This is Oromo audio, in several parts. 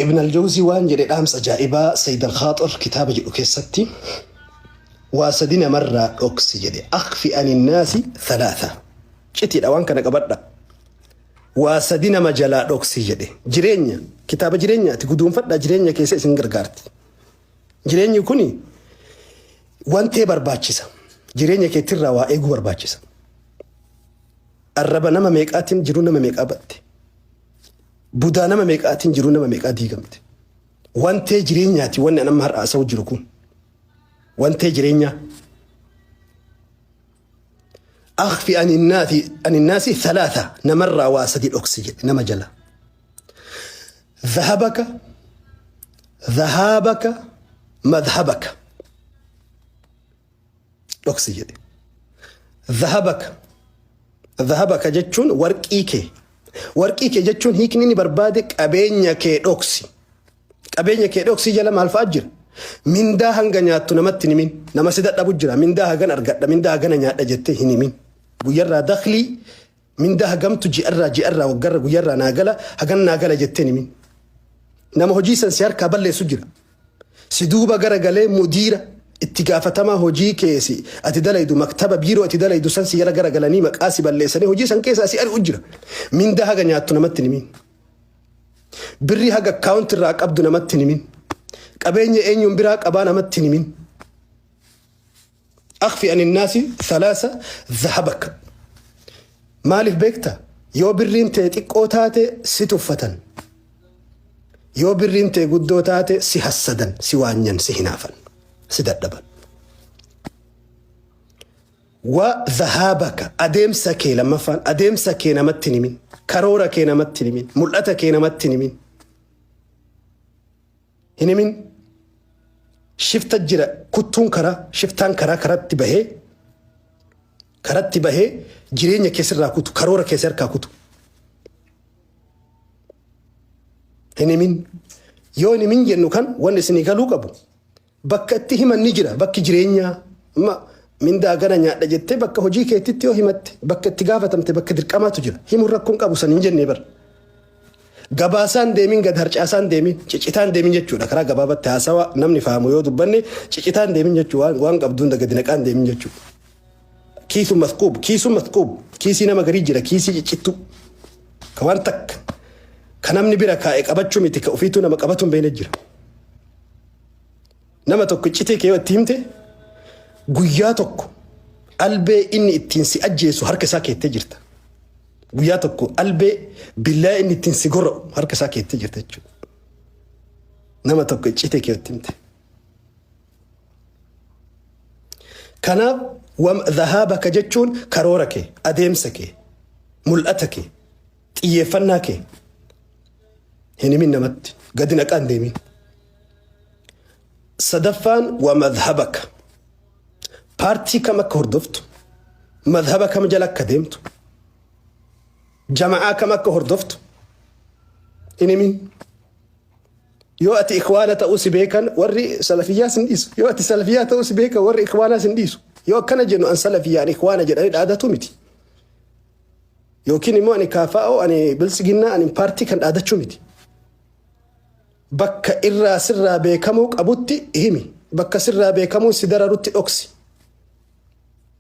Ibn al-Jawzii waan jedhe dhaamsa ajaa'ibaa Sayyid al-Khaaxir kitaaba jedhu keessatti waa sadi namarraa dhoksi jedhe. Akhfi aninnaasi thalaatha. Citiidha waan kana qabadha. Waa sadi nama jalaa dhoksi jedhe. Jireenya kitaaba jireenyaati guduunfadhaa jireenya keessa isin gargaarti. Jireenyi kuni wantee barbaachisa. Jireenya keetirraa waa eeguu barbaachisa. Arraba nama meeqaatiin jiruu nama meeqaa batte. Budaa nama meeqaatiin jiruu nama meeqaa diigamte. Wantee jireenyaati wanni an amma har'a haasa'u jiru kun. Wantee jireenyaa. Akhfi aninnaasi thalaatha namarraa waa sadi dhoksi jedhe nama jala. Dhahabaka, dhahaabaka, madhabaka. Dhoksi jedhe. Dhahabaka. Dhahabaka jechuun warqii kee. Warqii kee jechuun hiikni inni barbaade qabeenya kee dhoksi. Qabeenya kee dhoksii jala maal fa'aa jira? Mindaa hanga nyaattu namatti hin himin. Nama si dadhabu jira. Mindaa hagan argadha, mindaa hagana nyaadha jettee hin himin. Guyyarraa daklii mindaa hagamtu ji'arraa ji'arraa waggarra guyyarraa naa gala hagan naa gala jettee hin himin. Nama hojii san si harkaa balleessu jira. Si duuba gara galee mudiira itti gaafatamaa hojii kee si ati dalaydu maktaba biiroo ati dalaydu san si jala gara galanii maqaa si balleessanii hojii san keessaa si ari'u jira. Mindaa haga nyaattu namatti hin himin. Birrii haga akkaawunti irraa qabdu namatti hin himin. Qabeenya eenyuun biraa qabaa namatti hin himin. Akhfi aninnaasi thalaasa dhahabaka. Maaliif beekta? Yoo birriin tee xiqqoo taate si tuffatan. Yoo birriin tee guddoo taate si hassadan, si waanyan, si hinaafan, si dadhaban. Wa dhahaabaka adeemsa kee lammaffaan adeemsa kee namatti hin himin. Karoora kee namatti hin himin. Mul'ata kee namatti hin himin. Hin himin. Shifta jira kuttuun karaa shiftaan karaa karatti bahee karatti bahee jireenya kee sirraa kutu karoora kee si harkaa kutu. Hin himin. Yoo hin himin jennu kan wanni isinii galuu qabu bakka itti himan ni jira bakki jireenyaa amma mindaa gana nyaadha jettee bakka hojii keetitti yoo himatte bakka itti gaafatamte bakka dirqamaatu jira himuun rakkoon qabu san hin jennee bara. Gabaasaan deemin gad harcaasaan deemin cicitaan deemin jechuudha karaa gabaabatti haasawa namni fahamu yoo dubbanne cicitaan deemin jechuu waan, waan qabdu hunda gadi naqaan deemin jechuudha. Kiisu masquub kiisu masquub kiisii nama garii jira kiisii ciccittuu ka waan takka ka namni bira kaa'e qabachuu miti ka ofiituu nama qabatu hin beekne jira. Nama tokko iccitii kee yoo itti himte guyyaa tokko albee inni ittiin si ajjeesu harka isaa keettee jirta. Guyyaa tokko albee billaa inni ittiin si gorra'u harka isaa keettee jirta jechuudha. Nama tokko iccitii kee yoo itti himte. Kanaaf dhahaabaka jechuun karoora kee, adeemsa kee, mul'ata kee, xiyyeeffannaa kee hin himin namatti gadi naqaa hin deemin. Sadaffaan wa madhabaka. Paartii kam akka hordoftu, madhaba kam jala akka deemtu, jama'aa kam akka hordoftu hin himin. Yoo ati ikhwaana ta'uu si beekan warri salafiyyaa sin dhiisu. Yoo ati salafiyyaa ta'uu si beekan warri ikhwaanaa sin dhiisu. Yoo akkana jennu an salafiyyaa an ikhwaana jedhanii dhaadatu miti. Yookiin immoo ani kaafaa'oo ani biltsiginnaa ani paartii kan dhaadachuu miti. Bakka irraa sirraa beekamuu qabutti himi. Bakka sirraa beekamuun si dararutti dhoksi.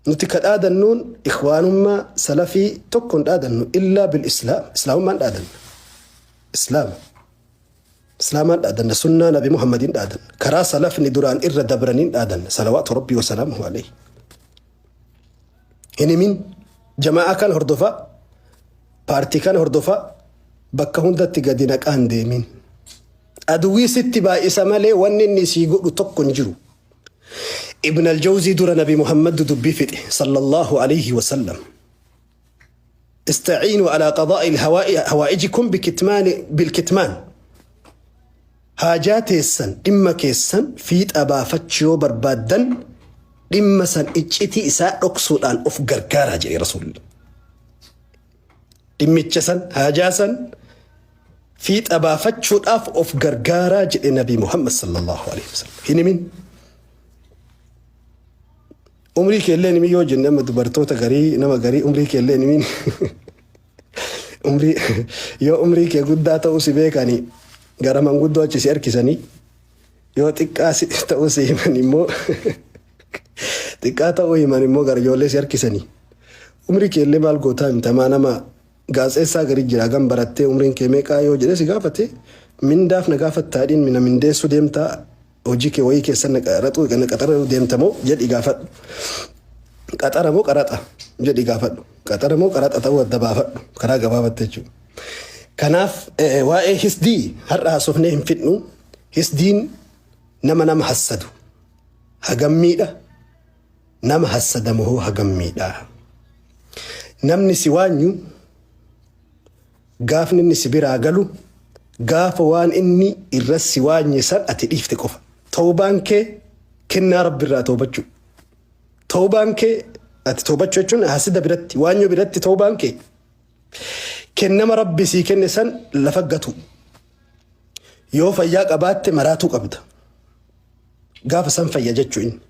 Nuti ka dhaadannuun ikhwaanummaa salafii tokko hin dhaadannu illaa bil islaam. Islaamummaan dhaadanna. Islaama. Islaamaan dhaadanna. Sunnaa Nabi Muhammadiin dhaadanna. Karaa salafni duraan irra dabraniin dhaadanna. Salawaatu Rabbii wa salaamuhu alayhi. Hin himin. Jama'aa kan hordofaa. Paartii kan hordofaa. Bakka hundatti gadi naqaa hin deemin. Aduwwii sitti baay'isa malee wanni inni sii godhu tokko hin jiru. Ibn al-Jawzii dura Nabi Muhammad dubbii fixe sallallahu alayhi wa sallam. Istaciinuu alaa qadaa'i hawaa'ijikum bilkitmaan. Haajaa teessan dhimma keessan fiixa baafachuu yoo barbaaddan dhimma san iccitii isaa dhoksuudhaan of gargaaraa jedhe Rasuulli. Dhimmicha san haajaa san fiixa baafachuudhaaf of gargaaraa jedhe Nabi Muhammad sallallahu alaihi wasallam. Hin himin. Umrii keellee hin himin yoo jenne amma dubartoota garii nama garii umrii keellee hin himin. Umrii yoo umrii kee guddaa ta'uu si beekani Gara manguddoo achi si harkisanii yoo xiqqaa ta'uu si himan immoo, xiqqaa ta'uu himan immoo gara ijoollee si harkisanii. Umrii kee illee maal gootaa himtamaa nama gaazexeessaa gari jira, hagam barattee, umriin kee meeqaa yoo jedhee si gaafate, mindaaf na gaafattaadhiin na mindeessuu deemtaa, hojii kee wayii keessan na qaraxuu na qaxaruu deemta moo jedhi gaafadhu. Qaxara moo qaraxa jedhi gaafadhu. Qaxara moo qaraxa ta'uu adda baafadhu karaa gabaabaatti jechuudha. Kanaaf waa'ee hisdii har'a haasofnee hin fidnu. Hisdiin nama nama hassadu hagam miidha, nama hassadamu hoo hagam miidha? Namni si waanyu gaafni inni si biraa galu gaafa waan inni irra si waanye san ati dhiifte qofa. Tawbaan kee kennaa Rabbi irraa toobachuu. Tawbaan kee ati toobachuu jechuun hasida biratti, waanyoo biratti, tawbaan kee kennama Rabbi sii kenne san lafa gatu. Yoo fayyaa qabaatte maraatuu qabda. Gaafa san fayya jechuu inni.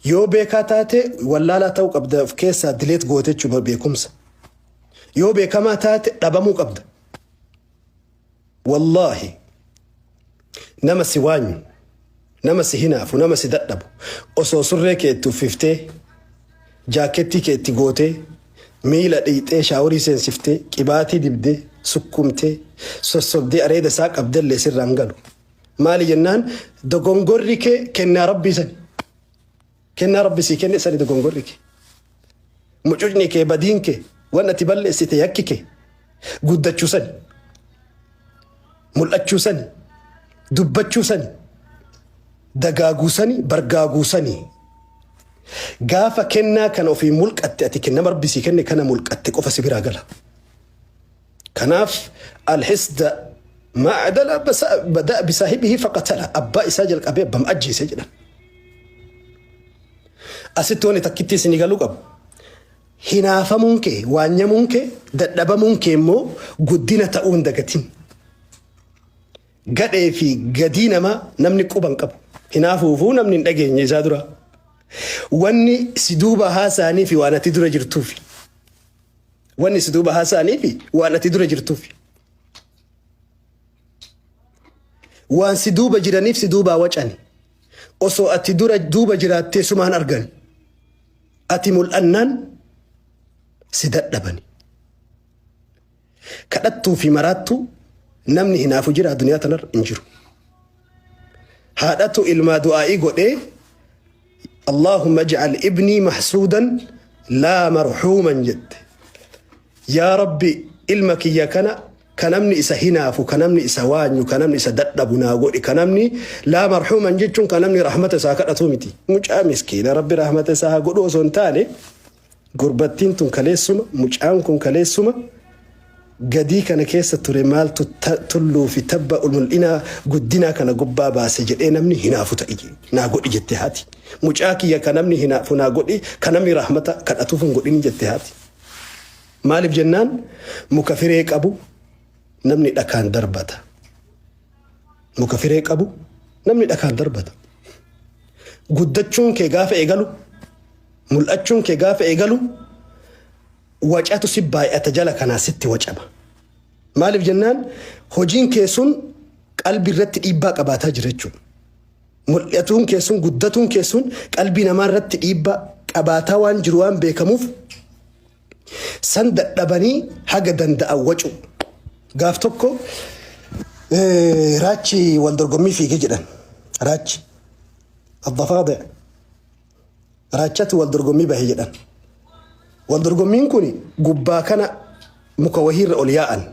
Yoo beekaa taate wallaalaa ta'uu qabda, of keessaa dileet goote jechuudha beekumsa. Yoo beekamaa taate dhabamuu qabda. Wallaahi, nama si waanyu, nama si hinaafu, nama si dadhabu osoo surree kee itti uffiftee, jaakettii kee itti gootee, miila dhiixee, shaaworii seensiftee, qibaatii dibdee, sukkumtee, sossobdee, areeda isaa qabdellee sirraan galu. Maali jennaan, dogongorri kee kennaa Rabbii sani. Kennaa Rabbi sii kenne sani dogongorri kee. Mucucni kee, badiin kee, waan ati balleessite, yakki kee guddachuu sani. Mul'achuu sani. Dubbachuu sani. Dagaaguu sani, bargaaguu sani. Gaafa kennaa kana ofii mulqatte, ati kennama Rabbi sii kenne kana mulqatte qofa si biraa gala. Kanaaf alhisda maadala bada'a bisaahibihi faqatala, abbaa isaa jalqabee abbam ajjeese jedhan. Asitti wanni takkitti isinii galuu qabu. Hinaafamuun kee, waanyamuun kee, dadhabamuun kee immoo guddina ta'uu hin dagatin. Gadhee fi gadii namaa namni quba hin qabu. Hinaafuufuu namni hin dhageenye isaa dura. Wanni si duuba haasa'anii fi waan ati dura jirtuufi. Wanni si duuba haasa'anii fi waan ati dura jirtuufi. Waan si duuba jiraniif si duubaa wacani. Osoo ati dura duuba jiraattee sumaan argani. Ati mul'annaan si dadhabani. Kadhattuu fi maraattuu namni hinaafu jira addunyaa tanarra hin jiru. Haadhatu ilmaa du'aa'ii godhee, "Allahumma ij'al ibnii mahsuudan laa marhuuman" jette. Yaa Rabbi, ilma kiyya kana ka namni isa hinaafu, ka namni isa waanyu, ka namni isa dadhabu naa godhi, ka namni laa marhuuman jechuun ka namni rahmata isaa kadhatu miti. Mucaa miskiina Rabbi rahmata isaa haa godhu osoo hin taane, gurbattiin tun kaleessuma, mucaan kun kaleessuma gadii kana keessa ture, maaltu tulluu fi tabba mul'inaa guddinaa kana gubbaa baase jedhee namni hinaafu ta'i naa godhi jette haati. Mucaa kiyya ka namni hinaafu naa godhi, ka namni rahmata kadhatuuf hin godhin jette haati. Maaliif jennaan, muka firee qabu namni dhakaan darbata. Muka firee qabu namni dhakaan darbata. Guddachuun kee gaafa eegalu, mul'achuun kee gaafa eegalu, wacatu si baay'ata, jala kanaa sitti wacama. Maaliif jennaan, hojiin kee sun qalbii irratti dhiibbaa qabaataa jira jechuudha. Mul'atuun kee sun, guddatuun kee sun qalbii namaa irratti dhiibbaa qabaataa waan jiru waan beekamuuf, san dadhabanii haga danda'an wacu. Gaaf tokko raachi wal dorgommii fiige jedhan. Raachi. Addafaade. Raachatu wal dorgommii bahe jedhan. Wal dorgommiin kun gubbaa kana muka wahiirra ol yaa'an.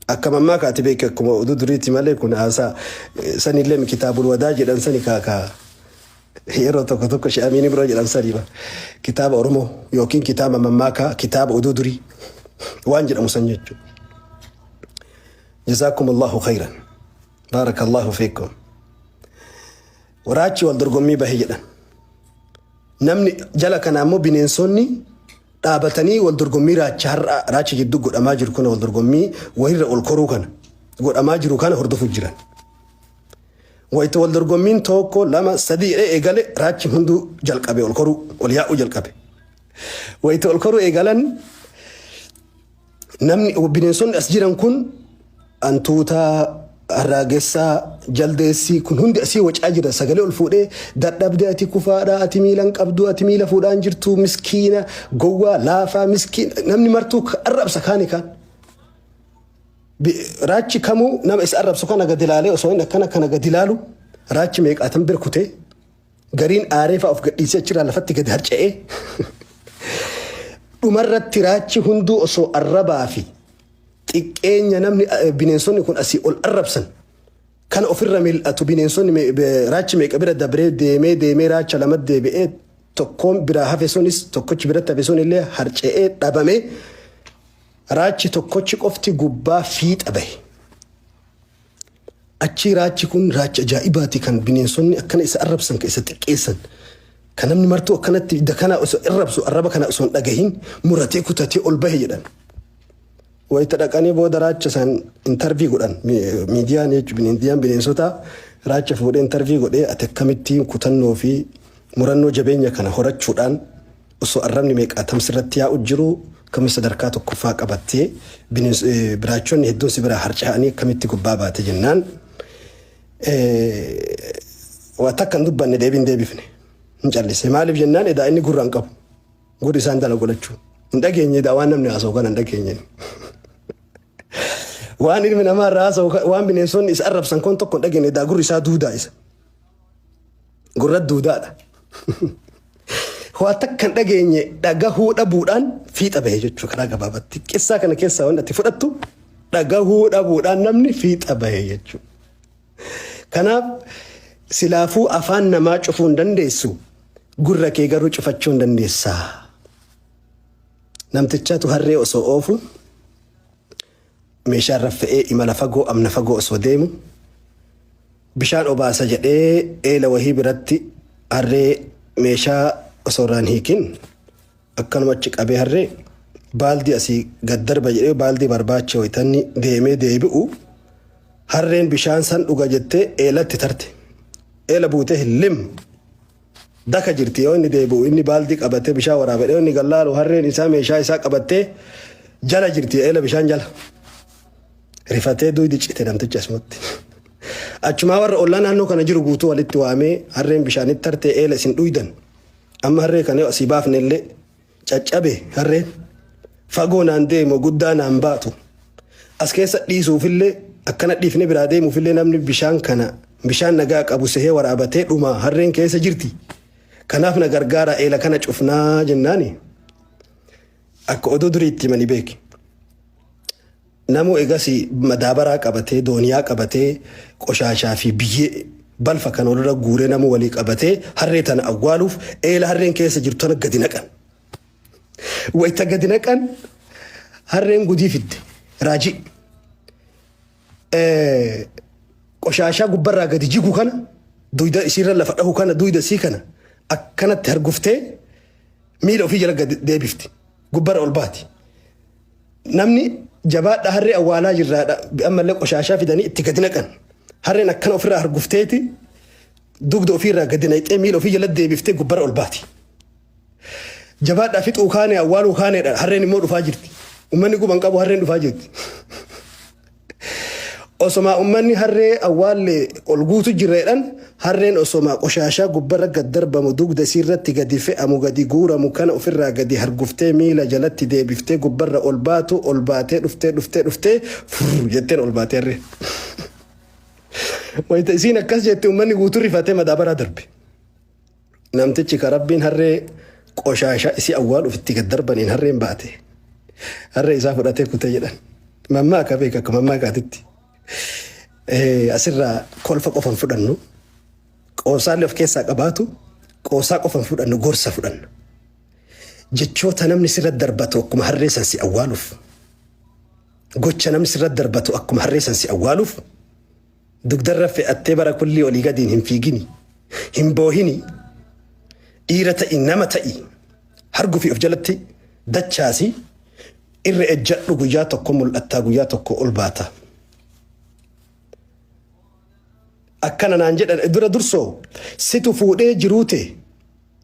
Akka mammaa kaati beek, akkuma oduu duriiti malee kun haasaa sanillee kitaabul wadaa jedhan sani kaa yeroo tokko tokko she'amiin biroo jedhan sani ba. Kitaaba Oromoo yookiin kitaaba mammaakaa, kitaaba oduu durii waan jedhamu san jechuudha. Jazaakum Allahu khayran. Baarakallahu fiikum. Raachi wal dorgommii bahe jedhan. Namni jala kana ammoo bineensonni dhaabatanii wal dorgommii raacha har'a raacha jidduu godhamaa jiru kana, wal dorgommii wayirra ol koruu kana godhamaa jiru kana hordofuu jiran. Wayita wal dorgommiin tokko, lama, sadii jedhee eegale, raachi hunduu jalqabe ol koruu, ol yaa'uu jalqabe. Wayita ol koruu eegalan, namni bineensonni as jiran kun Antuutaa, harraagessaa, jaldeessi kun hundi asii wacaa jira. Sagalee ol fuudhee dadhabdee ati kufaadha, ati miila hin qabdu, ati miila fuudhaan jirtu, miskiina, gowwaa, laafaa, miskiina. Namni martuu arrabsa kaani kaan. Raachi kamuu nama isa arrabsu kana gadi ilaalee osoo inni akkana kana gadi ilaalu raachi meeqaatan bira kutee gariin aaree fa'a of gadhiisee achirraa lafatti gadi harca'ee dhumarratti raachi hunduu osoo arrabaa fi xiqqeenya namni bineensonni kun asii ol arrabsan kana ofirra mil'atu bineensonni raachi meeqa bira dabree deemee deemee raacha lama deebi'ee tokkoon biraa hafe sunis tokkochi biratti hafe sun illee harca'ee dhabamee Raachi tokkochi qofti gubbaa fiixa bahe. Achii raachi kun raacha ajaa'ibaati kan bineensonni akkana isa arrabsan kan isa xiqqeessan. Kan namni martuu akkanatti dakana osoo arrabsu arraba kana osoo hin dhagahin muratee kutatee ol bahe jedhan. Wayita dhaqanii booda raacha san intarvii godhan miidiyaan jechuun miidiyaan bineensotaa raacha fuudhee intarvii godhee ati akkamitti kutannoo fi murannoo jabeenya kana horachuudhaan Osoo arrabni meeqaatam sirratti yaa'u jiruu akkamitti sadarkaa tokkoffaa qabattee biraachonni hedduun si biraa harca'anii akkamitti gubbaa baate jennaan waa takka hin dubbanne deebii hin deebifne hin callise. Maaliif jennaan edaa inni gurra hin qabu. Gurri isaan dalagu lachuu. Hin dhageenye edaa waan namni haasa'u kana hin dhageenye. Waan ilmi namaa irraa haasa'u waan bineensonni isa arrabsan kun tokko hin dhageenye edaa gurri isaa duudaa isa. Gurra duudaadha. Waa takka hin dhageenye dhagahuu dhabuudhaan fiixa bahe jechuu karaa gabaabatti. Qissaa kana keessaa wanti ati fudhattu dhagahuu dhabuudhaan namni fiixa bahe jechuudha. Kanaaf silaafuu afaan namaa cufuu hin dandeessu gurra kee garuu cufachuu hin dandeessaa. Namtichatu harree osoo oofu meeshaa irra fe'ee imala fagoo amna fagoo osoo deemu bishaan obaasa jedhee eela wahii biratti harree meeshaa osoo irraan hiikin akkanuma achi qabee harree baaldii asii gad darba jedhee baaldii barbaacha wayitanni deemee deebi'u harreen bishaan san dhuga jettee eelatti tarte. Eela buutee lim daka jirti yoo inni deebi'u inni baaldii qabatee bishaan waraabee yoo inni gallaalu harreen isaa meeshaa isaa qabattee jala jirti eela bishaan jala. Rifatee duydi cite namtichi asumatti. Achumaa warra ollaa naannoo kana jiru guutuu walitti waamee harreen bishaanitti tartee eela isin dhuydan. Amma harree kana yoo asii baafne illee caccabe harreen fagoo naan deemu guddaa naan baatu. As keessa dhiisuufillee akkana dhiifne biraa deemuufillee namni bishaan kana bishaan nagaa qabu sehee waraabatee dhuma harreen keessa jirti. Kanaaf na gargaara eela kana cufnaa jennaani. Akka oduu durii itti himanii beeki. Namuu egas madaabaraa qabatee, dooniyaa qabatee, qoshaashaa fi biyyee balfa kan walirra guuree namuu walii qabatee harree tana awwaaluuf eela harreen keessa jirtu tana gadi naqan. Wayita gadi naqan harreen gudii fidde raajii. Qoshaashaa gubbarraa gadi jigu kana duyda isiirra lafa dhahu kana duyda isii kana akkanatti harguftee miila ofii jala gadi deebifti. Gubbarra ol baati. Namni jabaadha harree awwaalaa jirraadha ammallee qoshaashaa fidanii itti gadi naqan. Harreen akkana ofirraa hargufteeti dugda ofiirraa gadi naqxee miila ofii jala deebiftee gubbarra ol baati. Jabaadhaa fixuu kaane awwaaluu kaaneedha harreen immoo dhufaa jirti. Uummanni quban qabu harreen dhufaa jirti. Osomaa ummanni harree awwaalle ol guutu jirreedhan harreen osomaa qoshaashaa gubbarra gad darbamu dugda isiirratti gadi fe'amu gadi guuramu kana ofirraa gadi harguftee miila jalatti deebiftee gubbarra ol baatu ol baatee dhuftee dhuftee dhuftee furr jetteen ol baatee harreen. Wayita isiin akkas jette ummanni guutuu rifatee madaabaraa darbe. Namtichi ka Rabbiin harree qoshaashaa isii awwaaluuf itti gad darbaniin harreen baate. Harree isaa fudhatee kute jedhan. Mammaaka beeka akka mammaakaatitti. Asirraa kolfa qofa hin fudhannu. Qoosaallee of keessaa qabaatu qoosaa qofa hin fudhannu gorsa fudhanna. Jechoota namni sirra darbatu akkuma harree san si awwaaluuf. Gocha namni sirra darbatu akkuma harree san si awwaaluuf. Dugdarra fe'attee bara kullii olii gadiin hin fiigini. Hin boohini. Dhiira ta'i nama ta'i. Hargufi of jalatti dachaasi. Irra ejjadhu guyyaa tokko mul'attaa guyyaa tokko ol baata. Akkana naan jedhan dura dursoo situ fuudhee jiruu tee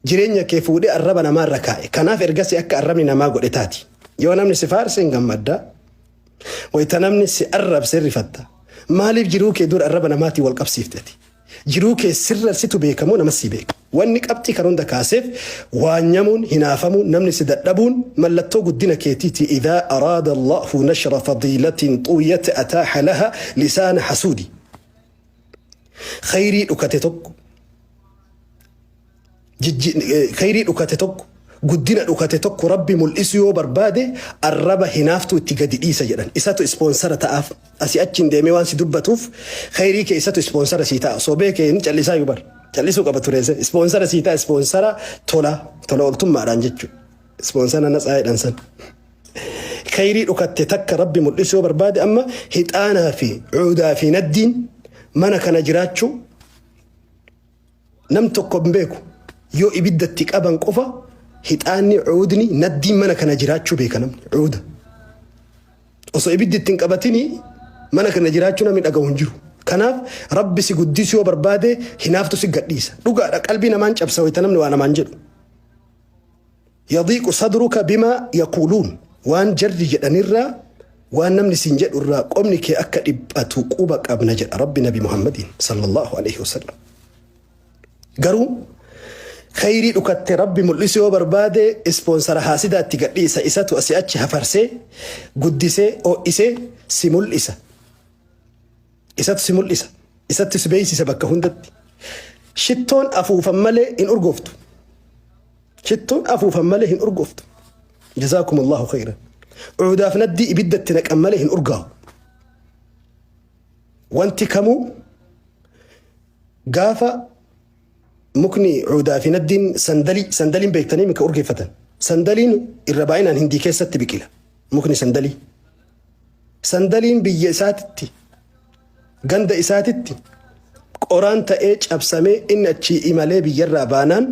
jireenya kee fuudhee arraba namaarra kaa'e. Kanaaf ergasii akka arrabni namaa godhe taati. Yoo namni si faarse hin gammadda. Wayita namni si arrabse rifatta. Maaliif jiruu kee dura arraba namaatiin wal qabsiifte ati? Jiruu kee sirra situ beekamoo nama si beeka? Wanni qabxii kan hunda kaaseef waanyamuun, hinaafamuun, namni si dadhabuun mallattoo guddina keetiiti. Idhaa araada Allahu nashra fadiilatin xuwiyat ataaha laha lisaana hasuudi. Khayrii dhukate tokko khayrii dhukate tokko, guddina dhukate tokko Rabbi mul'isu yoo barbaade, arraba hinaaftuu itti gadi dhiisa jedhan. Isatu sponsor ta'aaf. Asii achiin deemee waan si dubbatuuf, khayrii kee isatu sponsor sii ta'a. Sobee kee inni callisaa yoo bar callisuu qaba ture. Sponsor sii ta'a, sponsor tola tola ooltummaadhaan jechuudha. Sponsor natsaa jedhan san. Khayrii dhukatte takka Rabbi mul'isu yoo barbaade, amma hixaanaa fi cuudaa fi naddiin mana kana jiraachuu nam tokko hin beeku. Yoo ibiddatti qaban qofa hixaanni, cuudni, naddiin mana kana jiraachuu beeka namni. Cuuda osoo ibiddi ittiin qabatini mana kana jiraachuu namni dhagahu hin jiru. Kanaaf Rabbi si guddisuu yoo barbaade, hinaaftu si gadhiisa. Dhugaadha, qalbii namaan cabsa wayita namni waa namaan jedhu. Yadiiqu sadruka bima yaquuluun, waan jarri jedhanirraa, waan namni siin jedhurraa qomni kee akka dhiphatu quba qabna jedha Rabbi Nabi Muhammadiin sallallahu alaihi wasallam. Garuu khayrii dhukatte Rabbi mul'isu yoo barbaade, sponsor haasidaatti gadhiisa. Isatu asii achi hafarsee, guddisee, ho'isee si mul'isa. Isatu si mul'isa, isatti si beeksisa bakka hundatti. Shittoon afuufan malee hin urgooftu. Shittoon afuufan malee hin urgooftu. Jazaakum Allahu khayran. Cuudaaf naddii ibiddatti naqan malee hin urgaa'u. Wanti kamuu gaafa mukni cuudaa fi naddiin sandalii, sandaliin beektanii mika urgeeffatan. Sandaliin irra baay'inaan Hindii keessatti biqila. Mukni sandalii. Sandaliin biyya isaatitti, ganda isaatitti qoraan ta'ee cabsamee, inni achii imalee biyyarraa baanaan,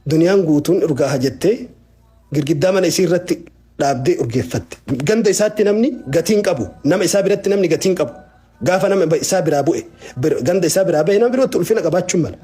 duniyaan guutuun urgaaha jettee girgiddaa mana isii irratti dhaabdee urgeeffatte. Ganda isaatti namni gatiin qabu, nama isaa biratti namni gatiin qabu. Gaafa nama isaa biraa bu'e, ganda isaa biraa bahe, nama birootti ulfina qabaachuun mala.